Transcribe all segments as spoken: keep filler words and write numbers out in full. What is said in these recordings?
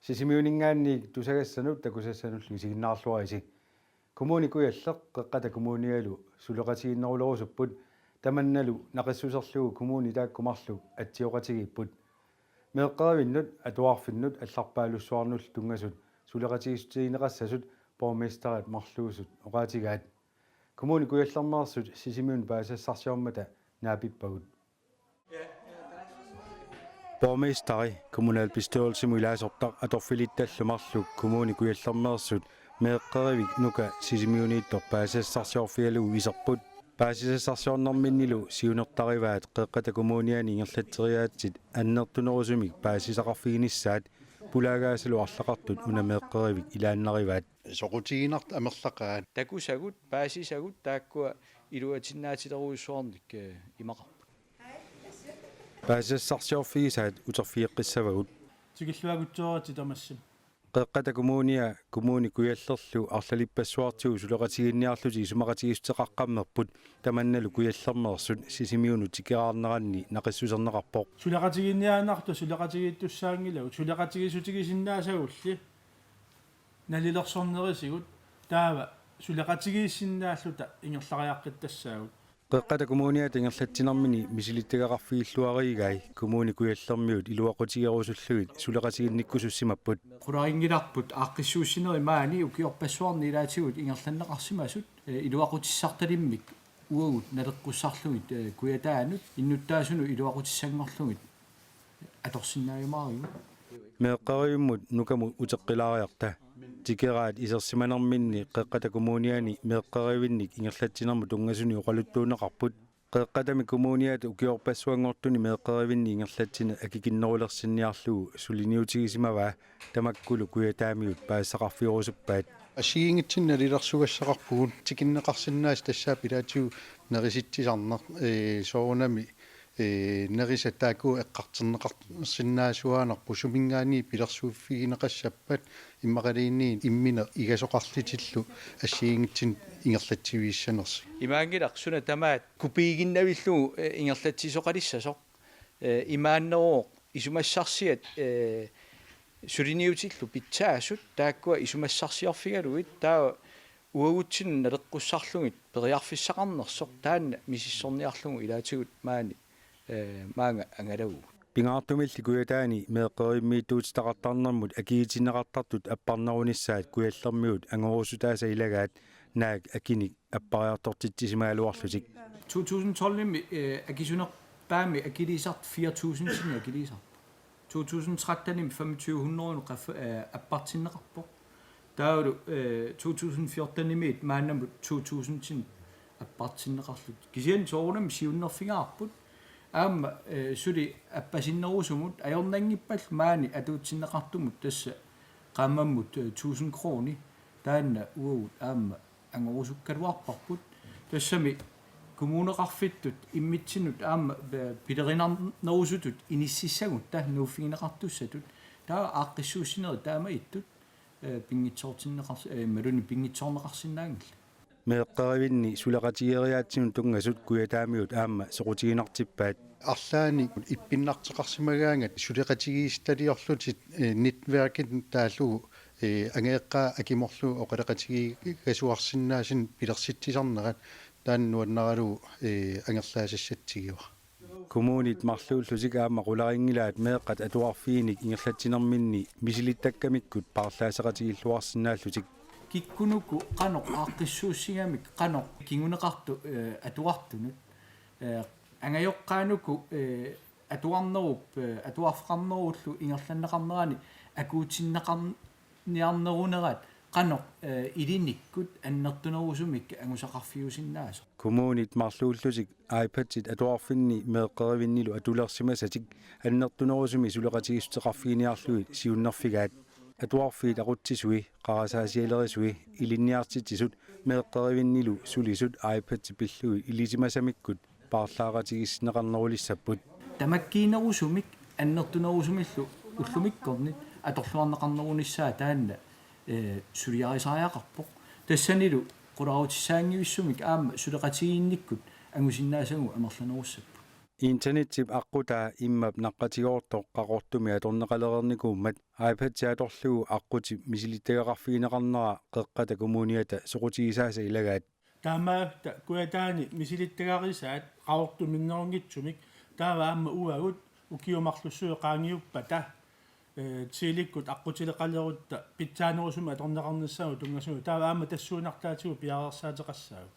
Sisimiuninngaanniit tusagassanut takusassanullu isiginnaarluarisi. Kommune Kujalleq Qeqqata Kommunialu suleqatigiinnerulerusupput, tamannalu naqissuserlugu kommuni taakku marluk atsioqatigiipput. Meeqqerivinnut atuarfinnut allarpaalussuarnullu tunngasut suleqatigiissutigineqassasut borgmesterit marluusut oqaatigaat. Kommune Kujallermeersut Sisimiunut paasisassarsiormata naapippagut. Borgmesteri, kommunalbestyrelsimut ilaasortaq atorfilittallu marluk Kommune Kujallermeersut meeqqerivik Nuka Sisimiuniittoq paasisassarsiorfigalugu iserput. Paasisassarsiornerminnilu siunertarivaat Qeqqata Kommuniani ingerlatseriaatsit annertunerusumik paasisaqarfiginissaat pulaagaasalu arlaqartut una meeqqerivik ilaannarivaat. Soqutiginartut amerlaqaat. Takusagut, paasisagut taakkua iluatinnaatilerujussuarnik, eh, imaqarput. Paasisassarsiorfigisaat uterfigeqqissavagut. Tikilluakutsooritsi tamassi. Qeqqata Kommunia Kommune Kujallerlu arlalippassuartigut suleqatigiinniarlutik isumaqatigiissuteqaqqammerput, tamannalu Kujallermeersut Sisimiunut tikeraarneranni naqissuserneqarpoq. Suleqatigiinniaannartut suleqatigiittussaanngilagut, suleqatigiissutigisinnaasagulli nalilersornerisigut, taava suleqatigiissinnaalluta ingerlariaqqittassaagut. Qeqqata Kommuniata ingerlatsinermini misilittagaqarfigilluarigai Kommune Kujallermiut iluaqutigerusullugit suleqatiginnikkusussimapput. Qularinngilarput aaqqissuussinerit maani ukiorpassuarni ilaatigut ingerlanneqarsimasut, eh, iluaqutissartalimmik uagut naleqqussarlugit, eh, Kujataanut innuttaasunut iluaqutissanngorlugit atorsinnaajumaarigut. Meeqqerivimmut Nukamut uteqqilaariarta. Tikeraat isersimanerminni Qeqqata Kommuniani meeqqerivinnik ingerlatsinermut tunngasunik oqaluttuunneqarput. Qeqqatami Kommuniata ukiorpassuanngortuni meeqqerivinni ingerlatsineq akikinnerulersinniarlugu suliniutigisimavaa, tamakkulu Kujataamiut paasisaqarfigerusuppaat. Assigiinngitsunik nalilersugassaqarpugut, tikinneqarsinnaasut tassaapput ilaatigut nerisitsisarneq, ee, soorunami, ee, nerisat taakku eqqartorneqarsinnaasuaannarput, suminngaanniit pilersuiffigineqassappat immaqaluunniit immineq igasoqarlutillu assigiinngitsunik ingerlatsivigissanersoq. Imaanngilaq suna tamaat kopiiginnavillugu, eh, ingerlatsisoqalissasoq. Eh, imaanneruvoq isumassarsiat, eh, suliniutillu pitsaasut taakkua isumassarsiorfigalugit, taava uagutsinnut naleqqussarlugit periarfissaqarnersoq taanna misissorniarlugu ilaatigut maani, eh, maanga angalavugut. Pingaartumilli Kujataani meeqqerivimmiittuutitaqartarnermut akigitinneqartartut apparnerunissaat Kujallermiut angorusutaasa ilagaat, naak akinik appariartortitsisimagaluarlutik. To tusind tolvimi, eh, akisunerpaamik akiliisartut fire tusindinik akiliisarput. To tusind trettenimi femogtyve hundrede qaf-, eh, appartinneqarpoq. Taavalu, eh, to tusind fjortenimiit maannamut to tusindinik appartinneqarlutik. Kisianni soorunami siunnerfigaarput. Aamma, eh, suli appasinnerusumut ajornanngippallu maani atuutsinneqartumut tassa qaammammut, eh, tusind kroner. Taanna uagut aamma angorusukkaluarparput. Tassami kommuneqarfittut immitsinnut aamma, eh, pilerinarnerusutut inississagutta nuuffigineqartussatut. Taava aaqqissuussinerit taamaattut, eh, pinngitsoortinneqars-, eh, imaluunniit pinngitsoorneqarsinnaanngillat. Meeqqerivinni suleqatigeeriaatsinut tunngasut Kujataamiut aamma soqutiginartippaat. Arlaannik ippinnartoqarsimagaangat suleqatigiissitaliorlutit, eh, netværkit taallugu, eh, angajoqqaat akimorlugu oqaloqatigigasuarsinnaasunik pilersitsisarnerat taanna nuannaralugu, eh, angerlaassatigivara. Kommunit marluullutik aamma qularinngilaat meeqqat atuarfiinik ingerlatsinerminni misilittakkamikkut paarlaasseqatigilluarsinnaallutik. Kikkunuku qanoq aaqqissuussigamik qanoq kinguneqartoq, eh, atuartunut, eh, angajoqqaanuku, eh, atuarnerup, eh, atuarfeqarnerullu ingerlanneqarnerani akuutinneqarniarnerunerat qanoq, eh, ilinikkut annertunerusumik angusaqarfiusinnaasoq. Kommunit marluullutik iPadit atuarfinni meeqqerivinnilu atulersimasatik annertunerusumik suleqatigiissuteqarfiginiarlugit siunnerfigaat. Atuarfiit aqutsisui, qarasaasialerisui, ilinniartitsisut meeqqerivinnilu sulisut iPadit pillugit ilisimasamikkut paarlaaqatigiissinneqarnerulissapput. Tamakkiinerusumik annertunerusumillu ullumikkornit atorluarneqarnerunissaa taanna, eh, suliarisariaqarpoq. Tassanilu qularutissaaginnavissumik aamma suleqatigiinnikkut angusinnaasagut amerlanerussapput. Internettip aqqutaa immap naqqatigoortoq Qaqortumi atorneqalereernikuummat iPad-i atorlugu aqqutip misilittagaqarfigineqarnera Qeqqata Kommuniata soqutigisaasa ilagaat. Taamaattumik Kujataani misilittagarisaat Qaqortumi minnerunngitsumik taava aamma uagut ukiut marlussuit qaangiuppata ee, Telikkut aqqutileqalerutta pitsaanerusumik atorneqarnissaanut tunngasunut taava aamma tassuunartaatigut piareersaateqassaagut.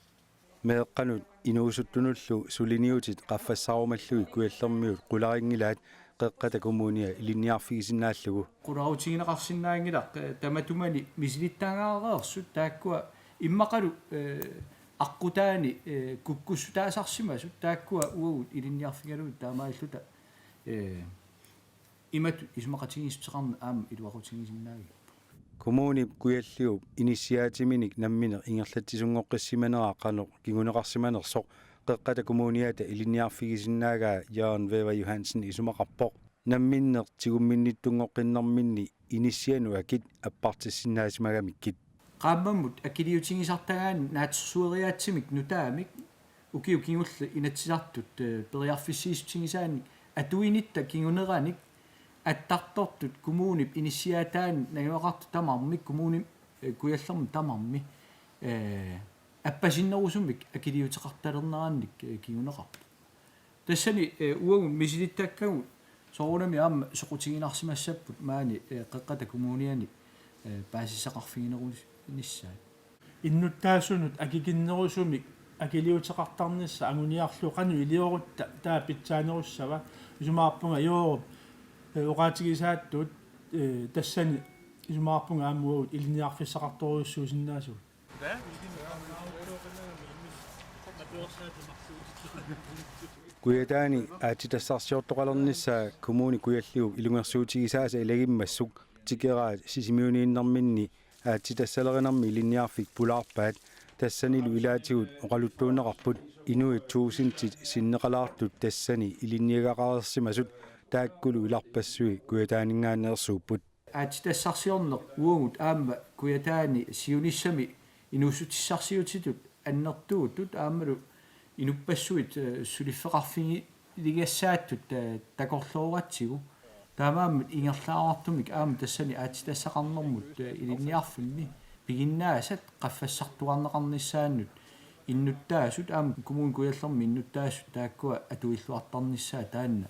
Meeqqanut inuusuttunullu suliniutit qaffassarumallugit Kujallermiut qularinngilaat Qeqqata Kommunia ilinniarfigisinnaallugu. Qularutigineqarsinnaanngilaq, eh, tamatumani misilittagaqareersut taakkua immaqalu, eh, aqqutaani, eh, kukkussutaasarsimasut taakkua uagut ilinniarfigalugit taamaalluta, eh, imatut isumaqatigiissuteqarneq aamma iluaqutigisinnaavippoq. Kommunip Kujalliup inissiaatiminik nammineq ingerlatsisunngoqqissimanera qanoq kinguneqarsimanersoq Qeqqata Kommuniata ilinniarfigisinnaagaa Jørgen Wæver Johansen isumaqarpoq. Namminneq tigumminnittunngoqqinnerminni inissianut akit appartissinnaasimagamikkit. Qaammammut akiliutigisartagaanni naatsorsueriaatsimik nutaamik ukiut kingulliit Inatsisartut, eh, periarfissiissutigisaanik atuinitta kinguneranik attartortut kommunip inissiaataani najugaqartut tamarmik kommuni, eh, Kujallermi tamarmi, eh, appasinnerusumik akiliuteqartalernerannik, eh, kinguneqarpoq. Tassani, eh, uagut misilittakkagut soorunami aamma soqutiginarsimassapput maani, eh, Qeqqata Kommuniani, eh, paasisaqarfiginerunissaat. Innuttaasunut akikinnerusumik akiliuteqartarnissaq anguniarlugu qanoq iliorutta taava pitsaanerussava isumaqarpunga Joorup, eh, oqaatigisaattut, eh, tassani isumaqarpunga aamma uagut ilinniarfissaqartorujussuusinnaasugut. Kujataani aatsitassarsiortoqalernissaa Kommune Kujalliup ilungersuutigisaasa ilagimmassuk tikeraat Sisimiuniinnerminni aatsitassalerinermi ilinniarfik pulaarpaat, tassanilu ilaatigut oqaluttuunneqarput inuit tuusintit sinneqalaartut tassani ilinniagaqareersimasut taakkulu ilarpassui Kujataaninngaanneersuupput. Aatsitassarsiorneq uagut aamma Kujataani siunissami inuussutissarsiutitut annertuutut aammalu inuppassuit, eh, suliffeqarfigiligassaattut, eh, takorlooratsigu. Taamaammat ingerlaavartumik aamma tassani aatsitassaqarnermut, eh, ilinniarfinni piginnaasat qaffassartuarneqarnissaannut innuttaasut aamma Kommune Kujallermi innuttaasut taakkua atuilluartarnissaat taanna,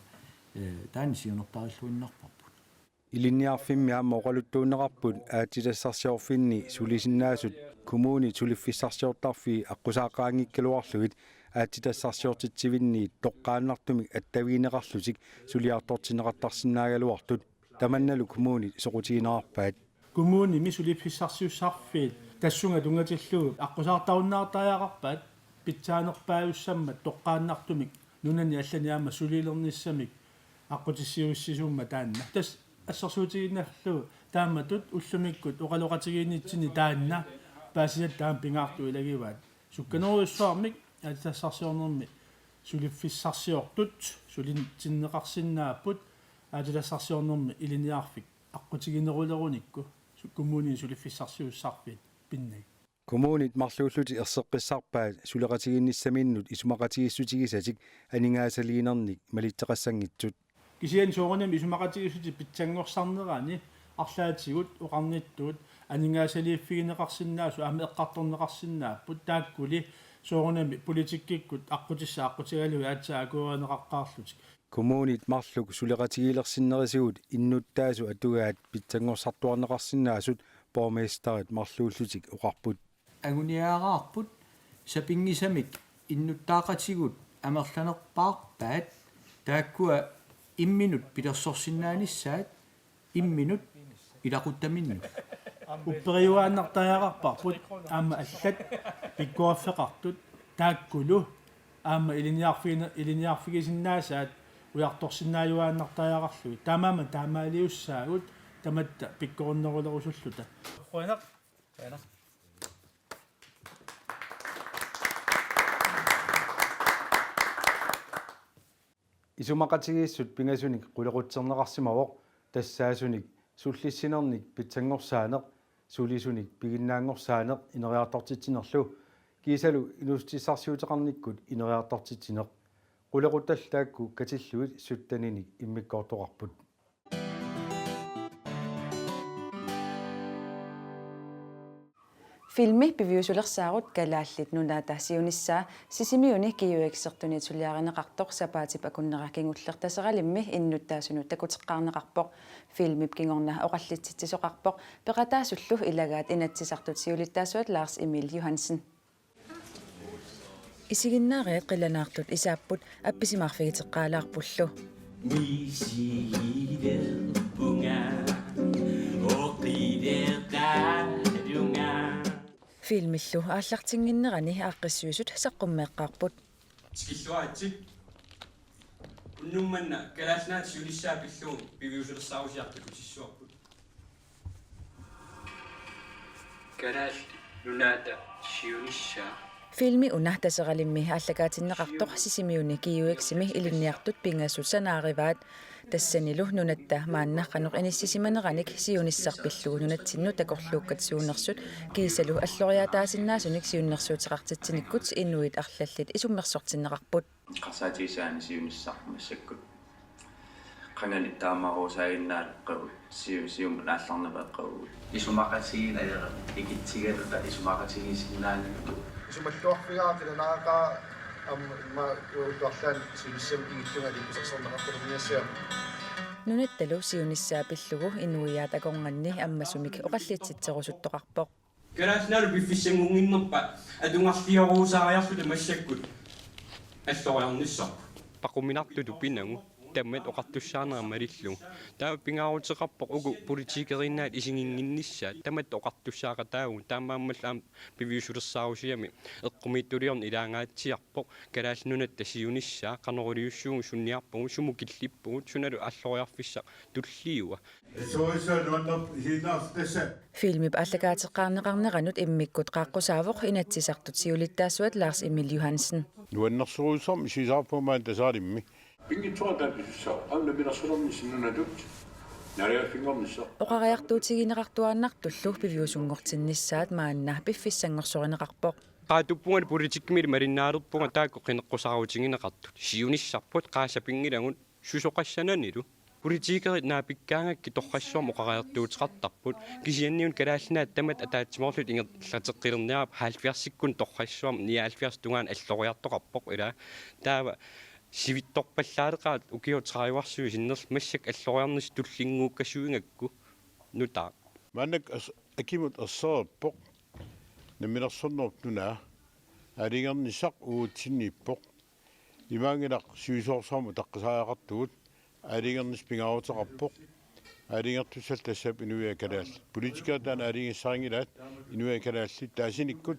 eh, taanna siunertarilluinnarparput. Ilinniarfimmi aamma oqaluttuunneqarput aatsitassarsiorfinni sulisinnaasut kommunit suliffissarsiortarfii aqqusaaqqaanngikkaluarlugit aatsitassarsiortitsivinniit toqqaannartumik attavigineqarlutik suliartortinneqartarsinnaagaluartut tamannalu kommunit soqutigineqarpaat. Kommunimi suliffissarsiussarfiit tassunga tunngatillugu aqqusaartarunnaartariaqarpaat pitsaanerpaajussammat toqqaannartumik nunani allani aamma sulilernissamik aqqutissiuussisummat taanna. Tassa assersuutigiinnarlugu taamatut ullumikkut oqaloqatigiinnitsinni taanna paasisatta taama pingaartut ilagivaat. Sukkanerujussuarmik aatsitassarsiornermi suliffissarsiortut sulinneqarsinnaapput aatsitassarsiornermi ilinniarfik aqqutiginerulerunikku su-, kommunini suliffissarsiussarfiit pinnagit. Kommunit marluullutik erseqqissarpaat suleqatigiinnissaminnut isumaqatigiissutigisatik aningaasaliinernik malitseqassanngitsut. Kisianni soorunami isumaqatigiissutit pitsanngorsarnerani arlaatigut oqarnittut aningaasaliiffigineqarsinnaasut aamma eqqartorneqarsinnaapput taakkuli soorunami politikkikkut aqqutissaq aqqutigalugu aatsaat akuerineqaqqaarlutik. Kommunit marluk suleqatigiilersinnerisigut innuttaasut atugaat pitsanngorsartuarneqarsinnaasut borgmesterit marluullutik oqarput. Anguniagaraarput sapinngisamik innuttaaqatigut amerlanerpaarpaat taakkua imminut pilersorsinnaanissaat imminut ilaquttaminnut. Upperiuaannartariaqarparput aamma allat pikkoriffeqartut taakkulu aamma ilinniarfigine-, ilinniarfigisinnaasaat ujartorsinnaajuaannartariaqarlugit. Taamaammat taamaaliussaagut tamatta pikkorinnerulerusulluta. Qujanaq. Qujanaq. Isumaqatigiissut pingasunik qulequtserneqarsimavoq tassaasunik sullissinernik pitsanngorsaaneq, sulisunik piginnaanngorsaaneq ineriartortitsinerlu kiisalu inuussutissarsiuteqarnikkut ineriartortitsineq. Qulequttat taakku katillugit sytteninik immikkoortoqarput. Filmi Piviusulersaarut Kalaallit Nunaata siunissaa Sisimiuni GUX-ertuniit suliarineqartoq sapaatip akunnera kingulleq Taseralimmi innuttaasunut takuteqqaarneqarpoq. Filmip kingorna oqallitsitsisoqarpoq peqataasullu ilagaat Inatsisartut siulittaasuat Lars Emil Johansen. Isiginnaariat qilanaartut isaapput appisimaarfigiteqqaalaarpullu. Filmillu aallartinnginnerani aaqqissuisut saqqummeeqqaarput. Tikilluaritsi. Unnuk manna Kalaallit Nunaata siunissaa pillugu piviusulersaarusiartut utissuarput. Kalaallit Nunaata siunissaa. Filmi una Taseralimmi aallakaatinneqartoq Sisimiuni GUX-imi ilinniartut pingasut sanaarivaat. Tassanilu nunatta maanna qanoq inissisimaneranik siunissaq pillugu nunatsinnut takorluukkat suunersut kiisalu alloriaataasinnaasunik siunnersuuteqartitsinikkut inuit arlallit isummersortinneqarput. Eqqarsaatigisaani siunissaq massakkut qangali taamaarusaannaaleqqavugut, siu-, siumut aallarneqaqqavugut. Isumaqatigiinnalereerami ikitsigaluta isumaqatigiissinnaanngitsoq. Isumalluarfigaara qilanaaqaaq aamma immaqa uaguttaarlaani siunissami kingulliup aliikkusersorneqartarniassaaq. Nunattalu siunissaa pillugu inuiaat akornanni ammasumik oqallitsitserusuttoqarpoq. Kalaallit Nunaanni piffissanngunnginnerpaat atugarliorusariarluta massakkut alloriarnissarput. Paquminartutut pinagu tamatta oqartussaanera malillugu. Taava pingaaruteqarpoq uku politikeriinnaat isiginnginnissaat tamatta oqartussaaqataavugut, taamaammallu aamma piviusulersaarusiami eqqumiitsuliorneq ilaangaatsiarpoq. Kalaallit Nunatta siunissaa qanoq iliussuugut, sunniarpugut, sumut killippugut, sunalu alloriarfissaq tulliua. Filmip aallakaateqqaarneqarneranut immikkut qaaqqusaavoq Inatsisartut siulittaasuat Lars Emil Johansen. Nuannersorujussuarmik isigisaqarpunga maani Taseralimmi. Pinngitsoorata pisussaavoq aamma namminersornermi sinnunatut naalagaaffinngornissaq. Oqariartuutigineqartuaannartullu piviusunngortinnissaat maanna piffissanngorsorinneqarpoq. Qaatuppungali politikkimili malinnaalerpunga taakku qineqqusaarutigineqartut. Siunissarput qaassapinngilagut susoqassananilu. Politikerit naapikkaangakkit torrassuarmik oqariartuuteqartarput. Kisianni una Kalaallit Nunaat tamatta ataatsimoorluta ingerlateqqilernikuuarput halvfjerdsikkunni torrassuarmik nioghalvfjerdsip tungaanut alloriartoqarpoq ilaa. Taava sivitsorpallaaleqaat ukiut tredive sinnerlugit massakkut alloriarnissaq tullinnguukkasuugakku nutaaq. Maannakkut as-, akimut ersereerpoq. Namminersornerup nunaa. Aalajangernissaq uatsinnippoq. Imaanngilaq sivisoorsuarmut utaqqisariaqartugut. Aalajangernissaq pingaaruteqarpoq. Aalajangertussallu tassaavoq inuiaat kalaallit. Politikerit taanna aalajangissarinngilaat, inuiaat kalaallit taasinikkut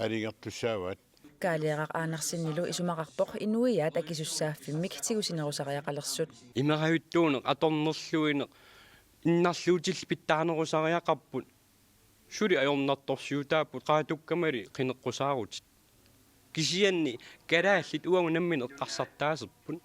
aalajangertussaavaat. Kaaliaraq Andersenilu isumaqarpoq inuiaat akisussaaffimmik tigusinerusariaqalersut. Imerajuttuuneq, atornerluineq, innarluutillit pitsaanerusariaqarput. Suli ajornartorsiutaapput, qaatukkamali qineqqusaarutit. Kisianni kalaallit uagut nammineq eqqarsartaaserput.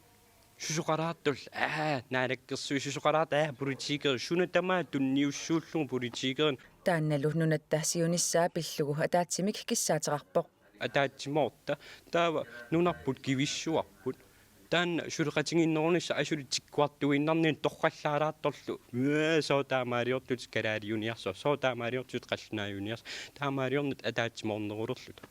Susoqalaartullu, aa, naalakkersuisut susoqalaartut, aa, politikerit, suna tamaat tunniussuullugu politikerit. Taannalu nunatta siunissaa pillugu ataatsimik kissaateqarpoq. Ataatsimoorta, taava nunarput kivissuarput. Taanna suleqatigiinnerunissaq asuli tikkuartuinnarnini torrallaalaartorlu. Ee, sooq taamaaliortutit kalaaliuniarsuaq, sooq taamaaliortutit qallunaajuniarsuaq, taamaaliornata ataatsimoornerulerluta.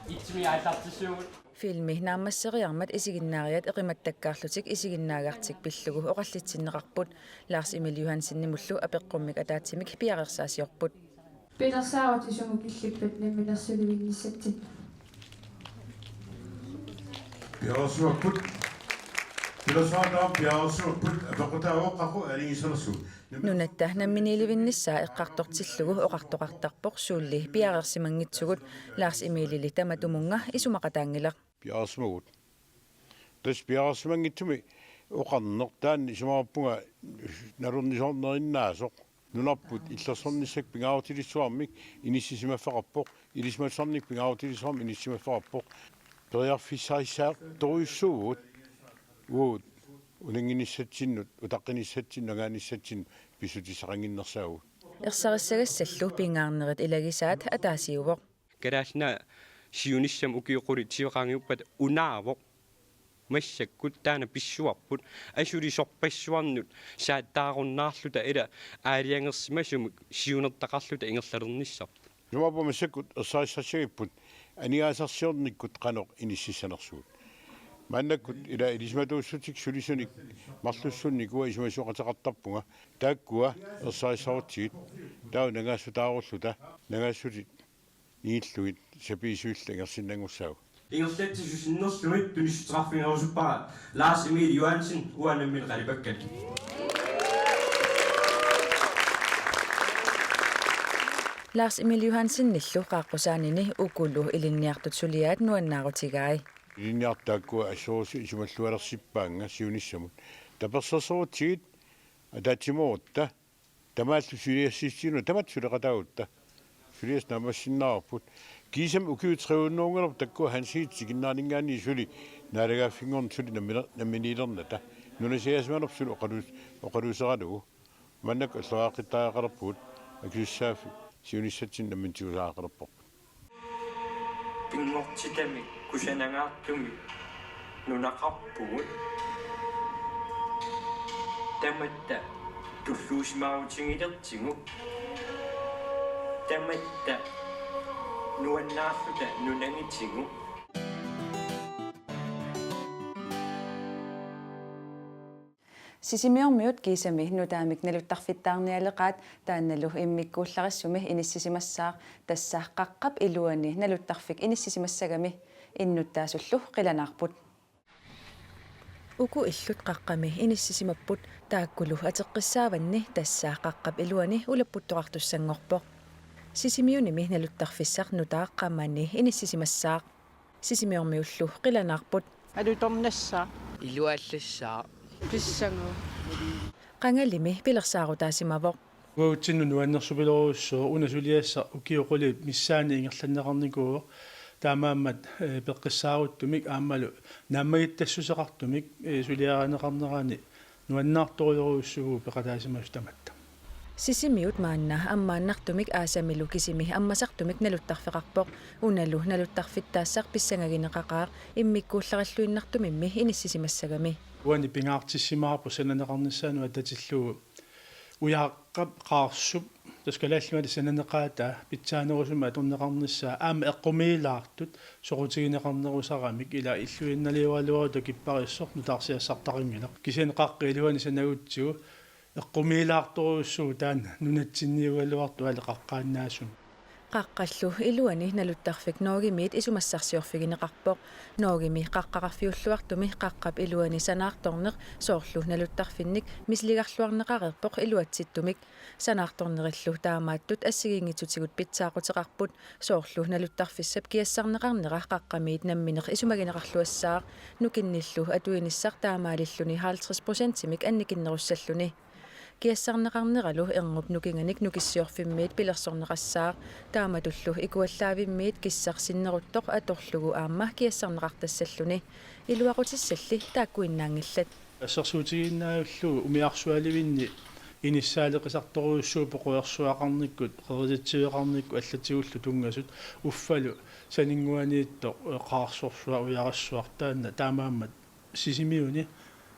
Itsimi aallartissuugut. Filmi naammasseriarmat isiginnaariat eqimattakkaarlutik isiginnaagartik pillugu oqallitsinneqarput. Lars Emil Johansenimullu apeqqummik ataatsimik piareersaasiorput. Pilersaarutit sumut killippat namminersulivinnissatsinnut? Piareersimapput. Pilersaarutit aamma piareersimapput, apeqqutaavoq qaqugu aalajangiisalersugut. Nunatta namminiilivinnissaa eqqartortillugu oqartoqartarpoq suulli piareersimanngitsugut. Lars Emilili tamatumunnga isumaqataanngilaq. Piareersimavugut. Tassa piareersimanngitsumik oqarneq taanna isumaqarpunga nalornisoornerinnaasoq. Nunarput illersornissakka pingaarutilissuarmik inissisimaffeqarpoq, ilisimatusarnikkut pingaarutilissuarmik inissisimaffeqarpoq. Periarfissarissaartorujussuuvugut uagut unamminissatsinnut, utaqqinissatsinnut, angaanissatsinnut pissutissaqannginnersaavugut. Ersarissagassallu pingaarnerit ilagisaat ataasiuvoq. Kalaallit Nunaat siunissami ukiut qulit siveqangiuppata unaavoq. massakkut taanna pissuarput, asuli sorpassuarnut saattaarunnaarluta ila aalajangersimasumik siunertaqarluta ingerlalernissarput. Sumaappoq massakkut ersarissarsivipput aningaasarsiornikkut qanoq inississanersugut. Maannakkut ila ilisimatuussutik sulisunik marlussunnik uanga isumasioqateqartarpunga. Taakkua ersarissarutsigit taava nangaassutaarulluta nangaassutit ningillugit sapiisuillu ingersinnanngussaagut. Ingerlatsisut sinnerlugit tunissutaqarfigerusuppara Lars Emil Johansen, uanga nammineq qalipakkat. Lars Emil Johansenillu qaaqqusaanini ukulu ilinniartut suliaat nuannaarutigai. Ilinniartut taakkua assorsuaq isumallualersippaannga siunissamut. Tapersersorutsigit ataatsimoorutta, tamaallu suliassitsinut tamatta suleqataagutta. Suliassaq naammassinnaavarput. Kiisami ukiut tre hundrede-nngorput takkua Hans Egedep tikinneraninngaanniit suli naalagaaffinngorneq suli nammine-, namminiilernata. Nunasiaasimanerput suli oqaluus-, oqaluuseralugu. Maannakkut alloriaqqittariaqalerpugut, akisussaaffik siunissatsinnut nammineq tigusariaqalerparput. Pinngortitamik kusanagaartumik nunaqarpugut. Tamatta tulluusimaarutigilertigu. Tamatta nuannaarluta nunagitigu. Sisimiormiut kiisami nutaamik naluttarfittaarnialeqaat, taannalu immikkuullarissumi inissisimassaaq, tassa qaqqap iluani naluttarfik inissisimassagami innuttaasullu qilanaarput. Uku illut qaqqami inissisimapput, taakkulu ateqqissaavanni tassa qaqqap iluani ulapputtoqartussanngorpoq. Sisimiunimi naluttarfissaq nutaaq qamani inissisimassaaq. Sisimiormiullu qilanaarput. Alutornassaaq. Iluallassaaq. Pissangu. Qangalimi pilersaarutaasimavoq. Uagutsinnut nuannersupilorujussuuvoq, una suliassaq ukiut qulit missaanni ingerlanneqarnikuuvoq. Taamaammat, eh, peqqissaaruttumik aammalu naammagittassuseqartumik, eh, suliarineqarnerani nuannaartorujorujussuuvugut peqataasimasut tamatta. Sisimiut maanna ammaannartumik aasamilu kisimi ammasartumik naluttarfeqarpoq. Unalu naluttarfittaassaq pissangagineqaqaaq, immikkuullarilluinnartumimmi inissisimassagami. Uani pingaartissimaarpoq sananeqarnissaanut atatillugu. Ujaraqqap Qaarsup, tassa Kalaallit Nunaanni sananeqaataa pitsaanerusumik atorneqarnissaa aamma eqqumiilaartut soqutigineqarnerusaramik, ila illuinnaliugaluarutta kipparissoq nutaarsiassartaqanngilaq. Kisianni qaqqap iluani sanagutsigu eqqumiilaartorujussuuvoq taanna nunatsinniugaluartoq aali qaqqaannaasumik. Qaqqallu iluani naluttarfik Norgemiit isumassarsiorfigineqarpoq. Norgemi qaqqaqarfiulluartumi qaqqap iluani sanaartorneq soorlu naluttarfinnik misiligarluarneqareerpoq iluatsittumik. Sanaartornerillu taamaattut assigiinngitsutigut pitsaaquteqarput, soorlu naluttarfissap kiassarneqarnera qaqqamiit nammineq isumagineqarluassaaq, nukinnillu atuinissaq taamaalilluni halvtreds procentimik annikinnerussalluni. Kiassarneqarneralu erngup nukinganik nukissiorfimmiit pilersorneqassaaq, taamatullu ikuallaavimmiit kissaq sinneruttoq atorlugu aamma kiassarneqartassalluni. Iluaqutissalli taakkuinnaanngillat. Assersuutigiinnarlugu umiarsualivinni inissaaleqisartorujussuupput quersuaqarnikkut, qerititsiveqarnikkut allatigullu tunngasut, uffalu saninnguaniittoq, eh, qaarsorsuaq, ujarassuaq taanna, taamaammat Sisimiuni,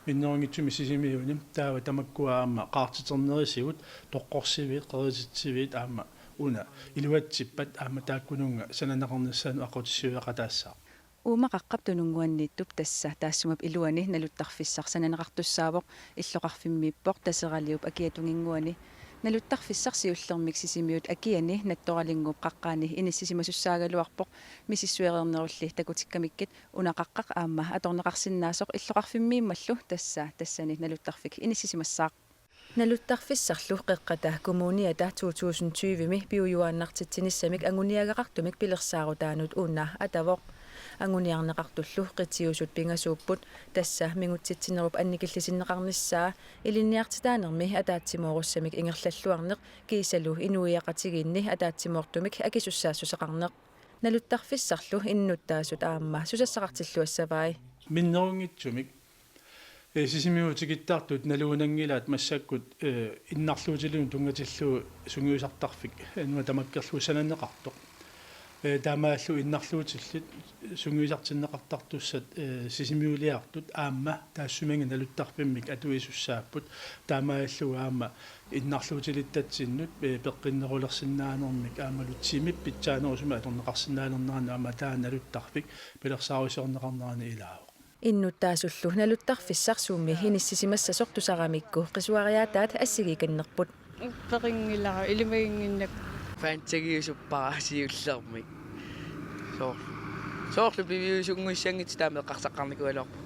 minnerunngitsumik Sisimiuni, taava tamakkua aamma qaartiternerisigut, toqqorsiviit, qerititsiviit aamma una iluatsippat aamma taakkununnga sananeqarnissaanut aqqutissiueqataassaaq. Uuma qaqqap tununnguanniittup, tassa taassuma iluani naluttarfissaq sananeqartussaavoq, illoqarfimmiippoq Taseraliup akia tunginnguani. Naluttarfissaq siullermik Sisimiut akiani Nattoralinnguup qaqqaani inissisimasussaagaluarpoq, misissuereernerulli takutikkamikkit. Una qaqqaq aamma atorneqarsinnaasoq illoqarfimmiimmallu, tassa tassani naluttarfik inissisimassaaq. Naluttarfissarlu Qeqqata Kommuniata to tusind tyve-mi piujuaannartitsinissamik anguniagaqartumik pilersaarutaanut una atavoq. Anguniarneqartullu qitiusut pingasuupput, tassa mingutsitsinerup annikillisinneqarnissaa, ilinniartitaanermi ataatsimoorussamik ingerlalluarneq kiisalu inuiaqatigiinni ataatsimoortumik akisussaassuseqarneq. Naluttarfissarlu innuttaasut aamma susassaqartilluassavai. Minnerunngitsumik, eh, Sisimiut tikittartut nalugunanngilaat massakkut, eh, innarluutilinnut tunngatillugu sungiusartarfik, eh, nuna tamakkerlugu sananeqartoq. Ee, taamaallu innarluutillit sungiusartinneqartartussat, ee, Sisimiuliartut aamma taassuminnga naluttarfimmik atuisussaapput. Taamaallu aamma innarluutilittatsinnut, ee, peqqinnerulersinnaanermik aammalu timip pitsaanerusumik atorneqarsinnaalernerannut aamma taanna naluttarfik pilersaarusiorneqarnerani ilaavoq. Innuttaasullu naluttarfissarsuummi inissisimassasoq tusaramikku qisuariaataat assigiikannerput. Upperinngilara ilimaginnginnakku. Fantagiusuppara siullermik. Soor-, soorlu piviusunngussanngitsoq taama eqqarsaqqaarnikuugaluarpoq.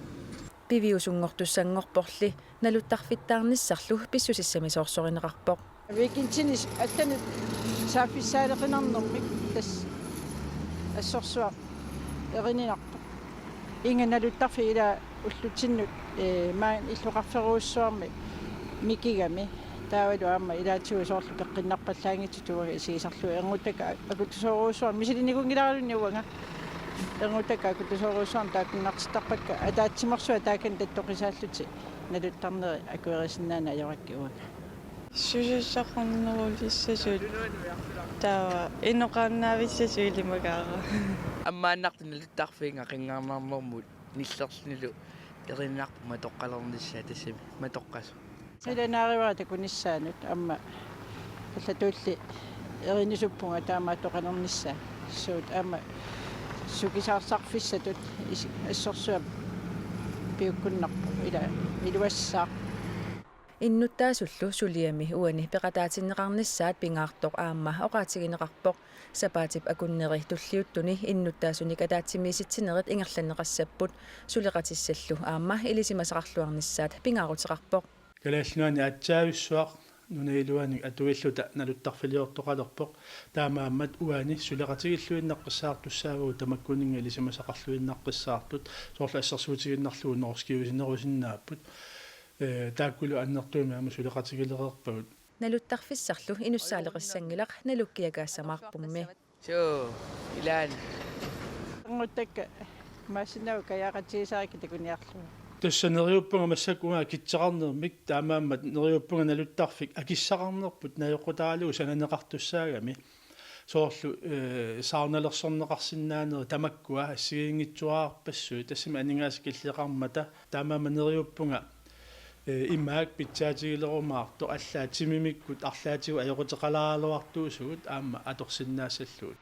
Piviusunngortussanngorporli naluttarfittaarnissarlu pissusissamisoorsorneqarpoq. Weekendini allanut saaffissaaleqinarnermik tassa assorsuaq erininarpoq. Inga naluttarfik ila ullutsinnut, ee, maani illoqarferujussuarmi mikigami. Taavalu aamma ilaatigut soorlu peqqinnarpallaanngitsutut uanga isigisarlugu ernuttakkat akuttusoorujussuarmik misilinnikuunngilaralunni uanga. Ernuttakkat akuttusoorujussuarmik taakkunnartittarpakka ataatsimoorsuaq taakani tattoqisaallutik naluttarneri akuerisinnaaneq ajorakkit uanga. Susassaqarnerulissasut taava inoqaannavissasut ilimagaara. Ammaannartut naluttarfiinga qinngarnarnermut nillerlunilu erininarpoq matoqqalernissaa tassami matoqqasoq. Silanaaruara takunissaanut aamma allatuulli erinisuppunga taama atoqalernissaa suut aamma sukisaarsarfissatut is-, assorsuaq piukkunnarpoq ila iluassaaq. Innuttaasullu suliami uani peqataatinneqarnissaat pingaartoq aamma oqaatigineqarpoq. Sapaatip akunneri tulliuttuni innuttaasunik ataatsimiisitsinerit ingerlanneqassapput. Suleqatissallu aamma ilisimasaqarluarnissaat pingaaruteqarpoq. Kalaallit Nunaanni aatsaavissuaq nunap iluanik atuilluta naluttarfiliortoqalerpoq. Taamaammat uani suleqatigilluinnaqqissaartussaavagut tamakkuninnga ilisimasaqarluinnaqqissaartut. Soorlu assersuutigiinnarlugu norskiusinerusinnaapput. Ee, taakkulu annertuumik aamma suleqatigilereerpagut. Naluttarfissarlu inussaaleqissanngilaq nalukkiakaassamaarpummi. Suu, ilaanni. Ernuttakkat maasinnaavat kajaaqatigisarakkit takuniarlugu. Tassa neriuppunga massakkut uanga akitseqarnermik taamaammat neriuppunga naluttarfik akissaqarnerput najoqqutaralugu sananeqartussaagami. Soorlu, ee, saunalersorneqarsinnaanerit tamakkua assigiinngitsuararpassuit tassami aningaasat killeqarmata taamaammat neriuppunga, ee, imaak pitsaatigilerumaartoq allaat timimikkut arlaatigut ajoquteqalaaraluartuusugut aamma atorsinnaassallugit.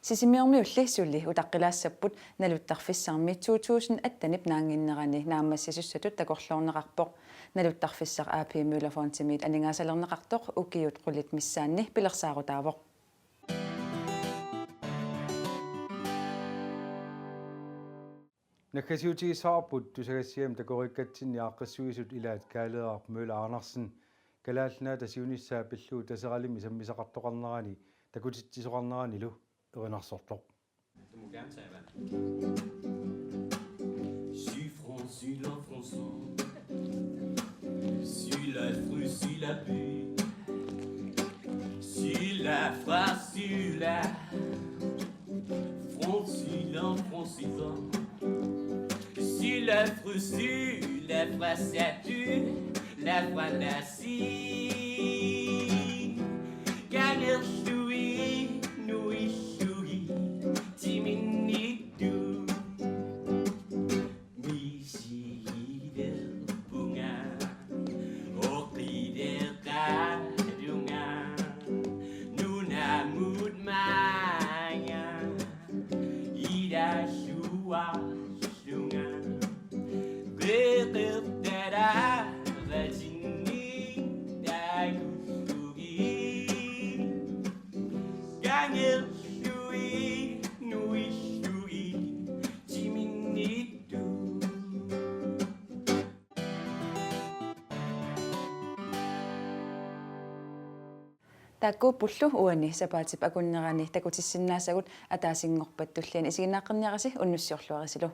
Sisimiormiulli suli utaqqilaassapput naluttarfissarmi to tusind attenip naannginnerani naammassisussatut takorloorneqarpoq. Naluttarfissaq A P Møller Fondimiit aningaasalerneqartoq ukiut qulit missaanni pilersaarutaavoq. Naggasiutigissavarput tusagassiami takoriikkatsinni aaqqissuisut ilaat Kaaleeraq Møller Andersen Kalaallit Nunaata siunissaa pillugu Taseralimmi sammisaqartoqarnerani takutitsisoqarneranilu erinarsortoq. Sur front, sur l'enfronson, sur la fru, sur la pute, sur la fra, sur la front, sur l'enfronson, sur la fru, sur la fra, ça tue, la fra, la si. Kangerlui, nuillui, timinnittut. Misigilerpunga, oqileqalunga, nunamut maanga, ilaalluarlunga, qeqertaratinni takullugit, kangerlui, nuillui, timinnittut. Taakkuuppullu uani sapaatip akunnerani takutissinnaasagut, ataasinngorpat tulliani isiginnaaqqinniarisi, unnussiorluarisilu.